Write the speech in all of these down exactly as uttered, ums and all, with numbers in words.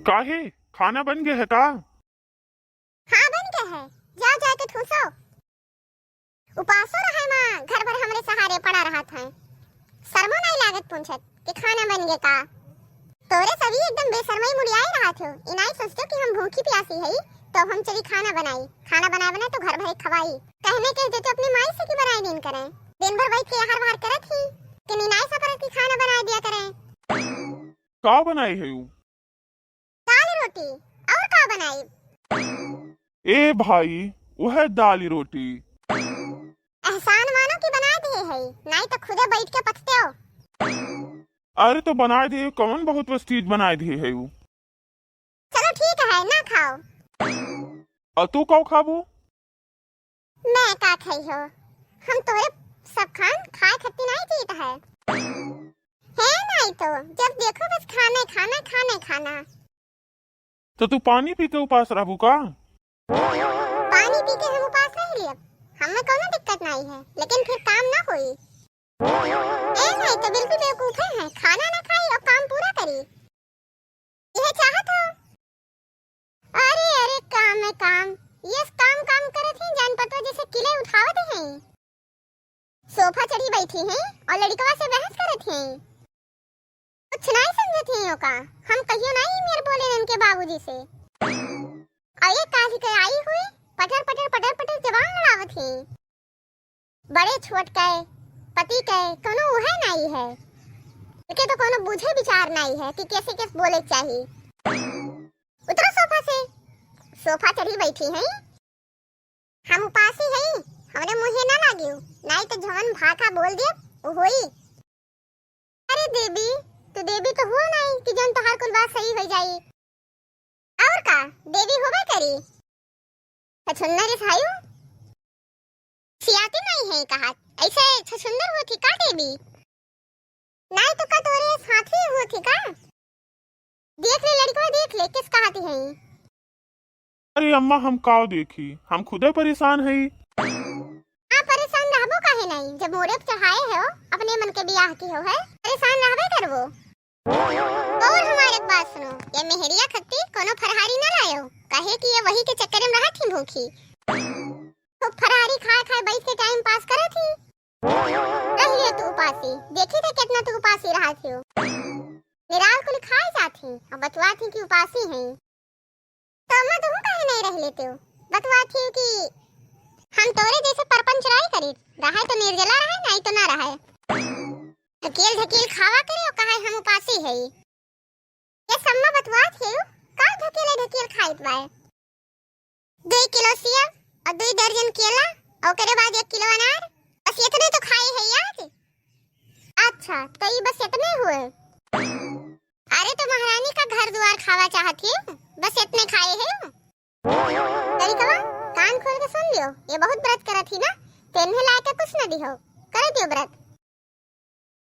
काहे, खाना बन गया है का? हाँ, बन गया है, जाओ जाके ठूसो। उपासो रहे माँ, घर भर हमरे सहारे पड़ा रहत है। शर्मो नाई लागत पूछत कि खाना बन गया का? तोरे सभी एकदम बेशर्मई मुड़ियाई रहत हो। ई नाई सोचते कि हम भूखी प्यासी हई, तो अब हम चली खाना बनाई। खाना बनाए बनाए तो घर भरे खवाई। कहने के जो तो अपनी माई से की बनाए दिन करें। दिन भर बैठ के हर बार करत ही कि नी नाई सपरत की खाना बनाए दिया करें। का बनाई है यू? दाल रोटी, और का बनाई? ए भाई, वह दाल रोटी। एहसान मानो कि बना दिए है, नाई तो खुदे बैठ के पछते हो। अरे तो बनाए दिए, कौन बहुत बस चीज बनाए दिए है वो। चलो ठीक है, ना खाओ। और तू का खाबू? मैं का खाई हो, हम तोरे सब खान खाए खत्ती नाई जीत है। है नाई तो, जब देखो बस खाना, खाना, खाना, खाना। तो तू पानी पी के उपास रहबू का? पानी पी के हम उपास रह लियब, हमें कौनो दिक्कत नाई है, लेकिन फिर काम ना होई। ए नाई तो बिल्कुल बेवकूफे हैं, खाना ना खाई और काम पूरा करी। यह चाहत हो? अरे, अरे, काम है काम, ये काम, काम करत हैं, जान पटवा जैसे किले उठावत हैं। सोफा चढ़ी बैठी हैं और लड़कवा से बहस करत हैं। कुछ नाई समझत हैं ओका, हम कहियो नाई मेर बोले इनके बाबूजी से। और ये काल्हि के आई हुई, पटर, पटर, पटर, पटर जबान लड़ावत हैं। बड़े छोट के, पति के, कोनो उहे नाई है। इनके तो कोनो बुझे विचार नाई है कि कैसे, कैसे बोले के चाही। उतरो सोफा से, सोफा चढ़ी बैठी हैं। हम उपासी हई, हमरे मुँहे ना लागियो, नाई तो जवन भाखा बोल दे, उ होई। अरे देवी, तू देवी तो हो नाई कि जौन तोहार कुल बात सही हो जाई। और का, देवी होबे करी। छछुन्नर इस हायु, सियाती नाई है कहा, ऐसे छछुन्नर होती का देवी? नाई तो का तोरे साथी होती का? देख ले लड़कवा, देख ले, किस कहती है? अरे अम्मा, हम काव देखी, हम खुदे परेशान हई। हाँ, परेशान रहबो काहे नहीं, जब मोरे पे चढ़ाए हो, अपने मन के बियाह की हो है, परेशान रहबे करबो। और हमारे एक बात सुनो, ये मेहरिया खत्ती कोनो फरहारी ना लायो, काहे कि ये वही के चक्कर में रहत ही भूखी। खूब फरहारी खाए खाए बैठ के टाइम पास करत ही। रह लियो तू उपासी, देखी थे कितना तू उपासी रहत ही। निराल कुल खाए जात ही और बतुआत ही कि उपासी हैं। तो अम्मा, तुहू काहे नहीं रह लेते हो? बतवा थी कि हम तोरे जैसे परपंच नाई करी, रहे तो निर्जला रहे, नाई तो ना रहे। ढकेल ढकेल खावा करे और कहे हम उपासी है। ये सम्मा बतवा थी, का ढकेले ढकेल खाइत बाय? दो किलो सेब और दो दर्जन केला और ओकरे बाद एक किलो अनार, बस इतने तो खाए है आज। अच्छा, तो ये बस इतने हुए? अरे, तो महारानी का घर दुआर खावा चाहत ही, बस इतने खाए है। लड़कवा, कान खोल के सुन लियो, ये बहुत व्रत करत ही ना, तेन्हे लाए के कुछ न दिहो, कर दियो व्रत।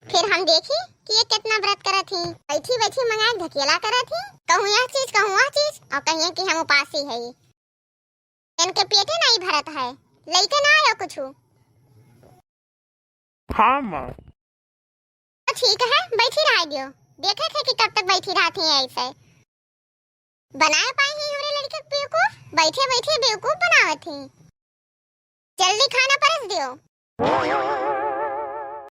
फिर हम देखी कि ये कितना व्रत करत ही, बैठी बैठी मंगाए ढकेला करत ही, कहूँ यह चीज, कहूँ वह चीज, और कहिए कि हम उपासी है। इनके पेटे नहीं भरत है, लइके ना आयो कुछ। हाँ माँ। तो ठीक है, बैठी रह दियो, देखे थे कि कब तक बैठी रहती है ऐसे। बनाए पाई ही हमरे लड़के के बेवकूफ, बैठे बैठे बेवकूफ बनावत ही। जल्दी खाना परस दियो।